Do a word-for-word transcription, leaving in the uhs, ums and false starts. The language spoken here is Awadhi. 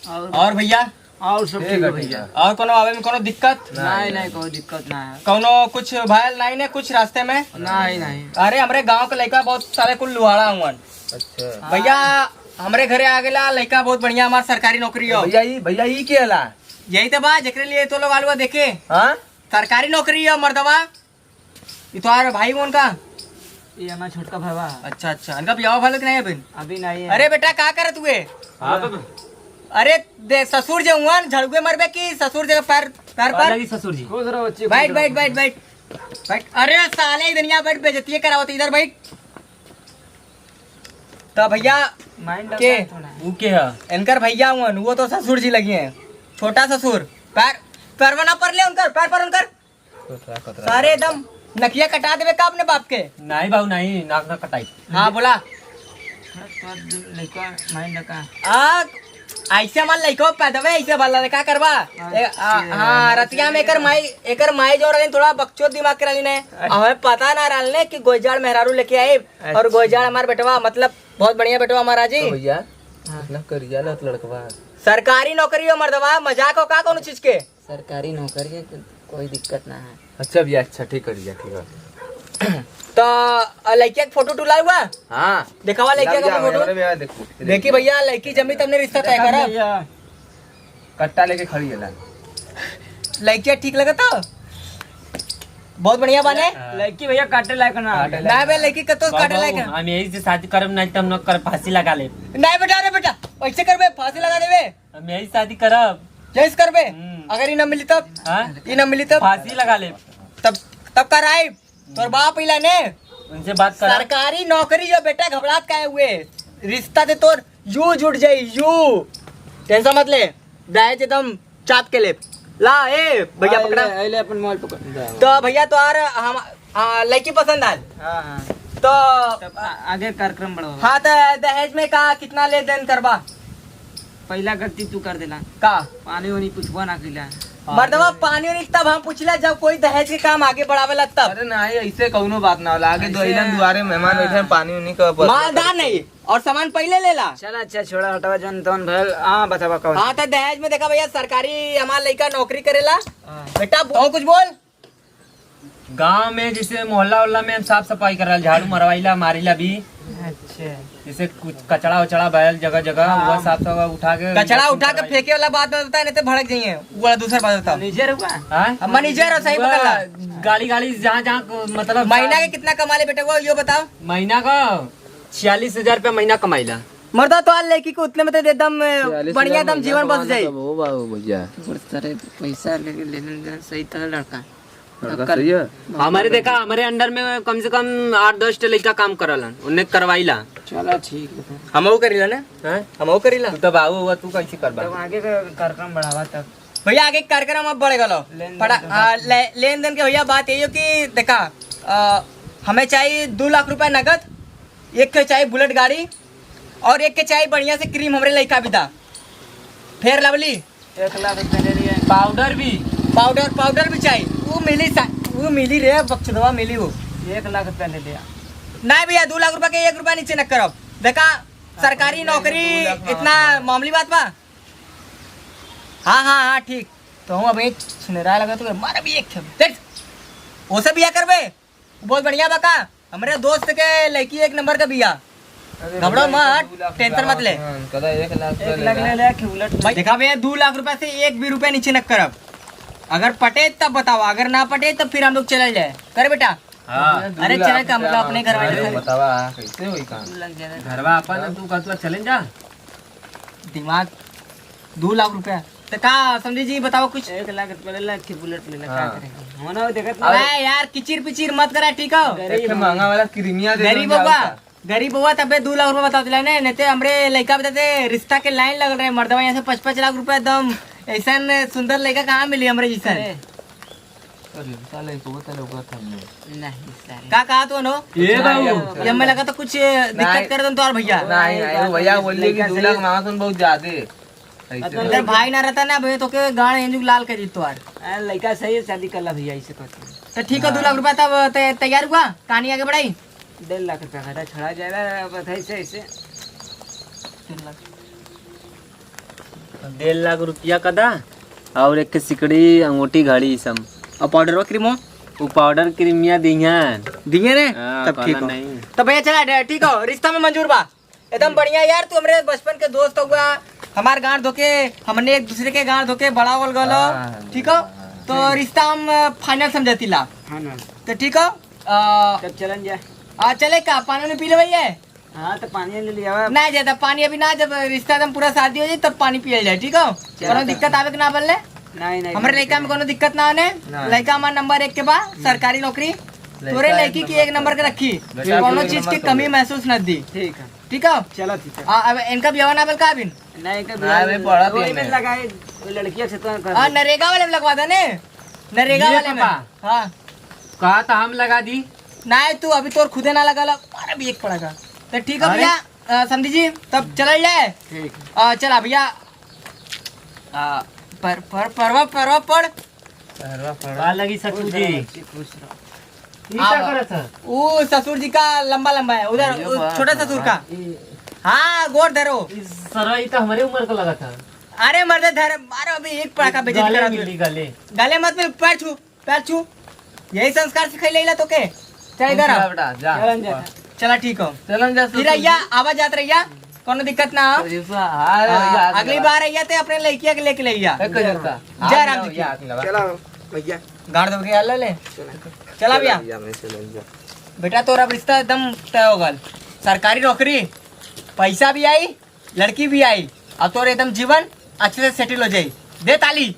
और और भैया? और सब ठीक ठीक है है भैया। भैया। और कोनो आवे में कोनो दिक्कत? नहीं, नहीं, कोई दिक्कत ना है। कोनो कुछ भयल नहीं ने कुछ रास्ते में? नहीं, नहीं। अरे, हमरे गांव के लइका बहुत सारे कुल लुहाड़ा हुअन। अच्छा। हाँ। भैया, हमरे घरे आ गेला लइका, बहुत बढ़िया, हमार सरकारी नौकरी हो। भैया, ई, भैया, ई के हला? यही तो बा, जेकरे लिए तो लोग आलुआ देखे। हाँ? सरकारी नौकरी हो, मर्दवा। ई तोहार भाई कौन का? ये हमार छोटका भाई बा। अच्छा, अच्छा। इनका बियाह भा कि नहीं अभी? अभी नहीं है। अरे बेटा, का करत हुए? हाँ, बाबा। अरे, दे, ससुर जे हुआ न, झड़ुए मरबे की ससुर जे पैर, पैर पर। लगी ससुर जी। खुश रहो बच्चे, बैठ, खुश बैठ, रहो। बैठ, बैठ। बैठ। अरे साले, इधर यहाँ बैठ, बेइज्जती करावत, इधर बैठ। तो भैया माइंड के? रखा है थोड़ा। वो के है? इनकर भैया हुआ न, वो तो ससुर जी लगी हैं। छोटा ससुर। पैर, पैरवा ना पर ले उनकर, पैर पर उनकर। कतरा, कतरा। सारे एकदम नकिया कटा देबे का अपने बाप के? नहीं बाबू, नहीं, नाक ना कटाई। हाँ, बोला। थोड़ा, थोड़ा दू-, लइका माइंड रखा। आ, ऐसे हमार लइको पैदा हुए, ऐसे भला का करबा? अच्छा। ए, आ, हाँ, रतिया में एकर माई, एकर माई जो रहली, थोड़ा बकचोद दिमाग के रहली ने। अच्छा। हमें पता ना रहल ने कि गोइजाड़ मेहरारू लेके आए और अच्छा। गोइजाड़ हमार बेटवा, मतलब, बहुत बढ़िया बेटवा हमारा जी। तो भैया, हाँ। इतना करिया लत लड़कवा। सरकारी नौकरी हो मर्दवा, मजाक हो का कौनो चीज के? सरकारी नौकरी है, को-, कोई दिक्कत ना है। अच्छा भैया, अच्छा, ठीक कर दिया, ठीक है। तो, अ, लइकिया के फोटो उटो लाए हुआ? हाँ। देखावा लइकिया लाओ, का लाओ, फोटो। मेरे में आया, देखो। देखी भैया, लइकी जमी तब ने रिश्ता तय देखा करा। भैया। कट्टा लेके खड़ी है ला। लइकिया ठीक लगे तो? बहुत बढ़िया बाने। लइकी भैया काटे लायक ना। काटे ना बे, लइकी कतो काटे बाबू, लायक है। हम यही से शादी करब, नहीं तो हम लोग कर फांसी लगा ले। नहीं बेटा, अरे बेटा, ऐसे करबे, फांसी लगा देबे। हम यही शादी करब। यही से करबे? हम्म। अगर ई ना मिली तब? हाँ? ई ना मिली तब? फांसी लगा ले। तब, तब कराई। तोर बाप इला ने? उनसे बात करा। सरकारी नौकरी जो बेटा, घबरात काहे हुए? रिश्ता दे तोर यू जुट जाई, यू। टेंशन मत ले। दहेज एकदम चाप के ले। ला, ए, भैया हाँ, पकड़ा। ले, ले अपन मोबाइल पकड़। तो भैया, तो आ रहा, हम, हाँ, लड़की पसंद आल। हाँ, हाँ। तो तब आ-, आगे कार्यक्रम बढ़ाओ। हाँ, तो दहेज में का, कितना ले देन करबा? पहला गलती तू कर देला। का? पानी वानी पूछबो ना कइला। मर्दवा, पानी वानी तब हम पूछला, जब कोई दहेज के काम आगे बढ़ावेला तब। अरे नहीं, ऐसे कौनो बात ना होला। आगे ऐसे दुआरे मेहमान हाँ। बैठे हैं, पानी उनी का पता मालदार नहीं, और सामान पहले लेला। चल अच्छा, छोड़ा, हटावा, जौन तौन भल। हाँ, बतावा कौन। हाँ, तो दहेज में देखा भैया, सरकारी हमार लइका नौकरी करेला। हाँ। बेटा, तू कुछ बोल। गांव में जैसे मोहल्ला उल्ला में हम साफ सफाई करल, झाड़ू मरवाइला, मारिला भी। अच्छा। जैसे कुछ कचड़ा उचड़ा भयल जगह जगह, हाँ। वो साफ सफाई उठा के कचड़ा उठा के फेंके वाला बात मत बताए, नहीं तो भड़क जाइए। वो वाला दूसरा बात बताओ। मैनेजर हुआ? हाँ? अब मैनेजर हो, सही वो पकड़ ला। गाड़ी गाड़ी जहाँ जहाँ को, मतलब महीना के कितना कमा ले बेटे, वो यो बताओ। महीना का छियालीस हजार रुपया महीना कमाइला। मर्दा, तो आज लड़की को उतने में तो एकदम, छियालीस हजार बढ़िया एकदम महीना जीवन बस कमाना जाए। तब हो बाबू भैया। बहुत सारे पैसा लेके लेने देने सही था लड़का। लड़का कर सही है। हमारे देखा, हमारे under में कम से कम आठ दस ठे लइका काम करलन, उन्हें करवाइला। चला ठीक है फिर। हमहू करीला ना? हैं? हमहू करीला। तू तब आऊ हुआ, तू कैसे करबा? तब आगे का कार्यक्रम बढ़ावा तब। भैया, आगे कार्यक्रम अब बढ़ गलो। लेन देन फटा-, के आ, बात। ले-, लेन देन के भैया बात यही हो कि देखा, आ, हमें चाहिए दो लाख रुपया नगद, एक के चाहिए बुलेट गाड़ी और एक के चाहिए बढ़िया से क्रीम हमरे लइका भी दा, फेयर लवली। एक लाख रुपया ले लिए। पाउडर भी? पाउडर, पाउडर भी चाहिए। वो मिली सा-, वो मिली रे बक्सदवा मिली वो। एक लाख रुपया ले लिया। नहीं भैया, दो लाख रुपया के एक रुपया नीचे न करब। देखा, हाँ, सरकारी ले, नौकरी दो लाख इतना मांगता है। मामूली बात बा। हाँ, हाँ, हाँ, ठीक। तो हम अभी सुनरा लगा तो मार भी एक थे। देख, ओसे बिया करबे? बहुत बढ़िया बा का? हमरे दोस्त के लड़की एक नंबर का बिया। अरे घबराओ भैया, मत, दो लाख टेंशन मत ले। हाँ, कदा एक लाख एक लाख ले ले। ले, बुलेट भाई, देखा भैया, दो लाख रुपया से एक भी रुपया नीचे न करब। अगर पटे तब बताओ, अगर ना पटे तब फिर हम लोग चले जाए। कर बेटा। हाँ। अरे दो लाख चले का मतलब रुपया अपने घर वाले अरे से। बतावा, कैसे होई काम? लग जाए। घरवा अपन, तू कहतुआ चले जा। दिमाग, दो लाख रुपया। तो का समझी जी, बताओ कुछ। एक लाख रुपया ले ला, एक ठे बुलेट ले ला, का हाँ। करेंगे? होना वो देखत ना। अरे यार, किचिर पिचिर मत करा, ठीक हो? गरीब एक ठे हो। महंगा वाला क्रीमिया दे गरीब दो होगा, जाओ। गरीब होगा, तबे दो लाख रुपया बता दिला ने, नहीं ते हमरे लइका बताते, रिश्ता के लाइन लगल रहे, मर्दवा यहाँ से पाँच पाँच लाख रुपया दम, ऐसन सुंदर लइका कहाँ मिली हमरे जैसन? अरे। अरे, साले, एको बता लौकत हमने। नहीं, सारे। का कहा तू, अनो? ए बाबू। ये हमें लगा तो कुछ दिक्कत नहीं। कर दन तोहार भैया। नहीं, नहीं, वो भैया बोलिए कि लड़का दो लाख सही। मांगत हन बहुत ज्यादा। ऐसे। अगर भाई ना रहता ना भैया, तो के गाड़ एंजुक लाल कर दी तोहार। आ, लड़का सही है, शादी कर ला भैया, ऐसे कहते हैं। तो ठीक है, हाँ। दो लाख रुपया तब तै-, तैयार हुआ, कहानी आगे बढ़ाई। डेढ़ लाख रुपया खाता छड़ा जाएगा, अब ऐसे, ऐसे। डेढ़ लाख। डेढ़ लाख रुपया का दा, और एक के सिकड़ी, अंगूठी, घड़ी, ई सब। और पाउडरवा, क्रीमो? वो पाउडर क्रीमिया दिहन। दिए ने? हाँ, तब ठीक कहला हो। नहीं। तब भैया चला, डे-, ठीक हो, रिश्ता में मंजूर बा। एकदम बढ़िया यार, तू हमरे बचपन के दोस्त हुआ, हमार गांड धोके, हमने एक दूसरे के गांड धोके बड़ा होल गलो, हाँ, ठीक हो? हाँ। तो रिश्ता हम, अ, final समझती ला। हाँ ना। तो ठीक हो? अ, तब चलन जा। आ, चले का? पानी उनी पी ले भैया? हाँ, तो पानी ले लिया। ना जाता पानी अभी ना, जब रिश्ता एकदम पूरा शादी हो जाए तब पानी पियल जाए, ठीक हो? चला कोनो तब। दिक्कत आवे के ना बोल ले। नहीं, नहीं, हमरे नहीं, लइका में नहीं। कोनो दिक्कत ना आने। नहीं। लइका हमार नंबर एक के बा, हम्म। सरकारी नौकरी। लइका तोरे एक लइकी की नंबर एक नंबर के का। रखी, बेटा कोनो एक चीज नंबर की का। कमी महसूस न दी। ठीक है। ठीक हो? चला ठीक है। आ, अब इनका बियाह ना बोल का अभी? नहीं, इनका ना, बियाह अभी पढ़त वही ही में नहीं। लगाए, वो लड़कियां से तो कर आ, नरेगा वाले में लगवा दे ने, नरेगा ये वाले में। पापा। हाँ। कहा था हम लगा दी। नहीं, तू अभी तोर खुदे ना लगा ला, अरे अभी एक पड़ा का। तो ठीक है अरे। भैया, अ, समधी जी, तब चलल जाए। ठीक। अ, चला भैया। आ, पर, पर, परवा, परवा पड़। परवा पड़। का लगी ससुर जी? खुश रहो। ई का हाँ। करत है? वो ससुर जी का लंबा लंबा है, उधर अरे वो बाप छोटा रे। ससुर का। ई हाँ, गोर धरो। ई सरवा, ई तो हमरे उम्र का लगा था। अरे मर्दे धर, मारो अभी एक पड़ाका बेइज्जती गले करा तू। मिली, गले। गले मत मिल, पैर छू। पैर छू। यही संस्कार सिखैले ला तोके। चल इधर आ। बेटा, जा। चलन जा। चला ठीक हो। चलन जा, फिर सुसु। अइया, आवा जात रहिया, कोनो दिक्कत ना हो। तो जैसा, हाँ, हाँ, भैया, हाथ अगली लगा। बार अइया ते अपने लइकिया के लेके ले अइया। एक जैसा। जा हाथ राम लगा, जी की। भैया, हाथ लगा। चला भैया। गाड़ दो के आला ले। चला। चला भैया। भैया, मैं चलन जा। बेटा तोरा रिश्ता एकदम तय हो गल। सरकारी नौकरी, पैसा भी आई, लड़की भी आई, और तोर एकदम जीवन अच्छे से settle हो जाई। दे ताली।